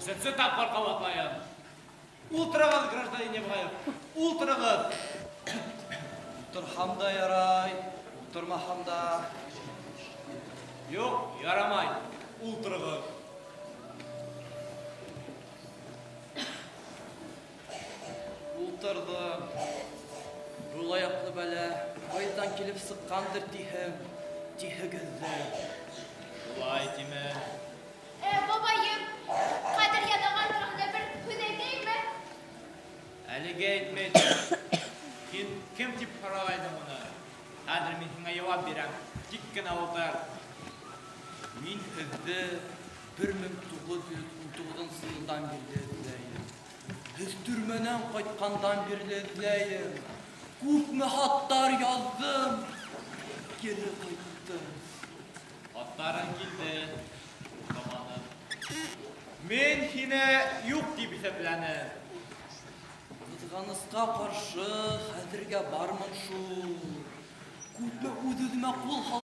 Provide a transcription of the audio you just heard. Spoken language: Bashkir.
Өсөнсө тапҡыр ҡабатлайым. Ултырығыҙ, гражданин Ябғаев, ултырығыҙ. Ултырһам да ярай, ултырмаһам да. Юҡ, ярамай. Ултырығыҙ. Ултырҙым. Был аяҡлы бәлә ҡайҙан килеп сыҡҡандыр тиһең, тиһегеҙҙер. Шулай тимен. Ә, бабайым, Ҡәҙерйән ағай тураһында бер һүҙ әйтәйемме? Әлегә әйтмәй тор. Һин кем тип һорағайның уны? Хәҙер мин һиңә яуап бирәм. Тик кенә ултыр. Мин һеҙҙе 1919 йылдан бирле эҙләйем. Һеҙ төрмәнән ҡайтҡандан бирле эҙләйем. Күпме хаттар яҙҙым, кире ҡайтты. Хаттарың килде. Уҡыманым. Мин һине юҡ тип иҫәпләнем. Ҡыҙғанысҡа ҡаршы, хәҙергә бармын шул. Күпме үҙ-үҙемә ҡул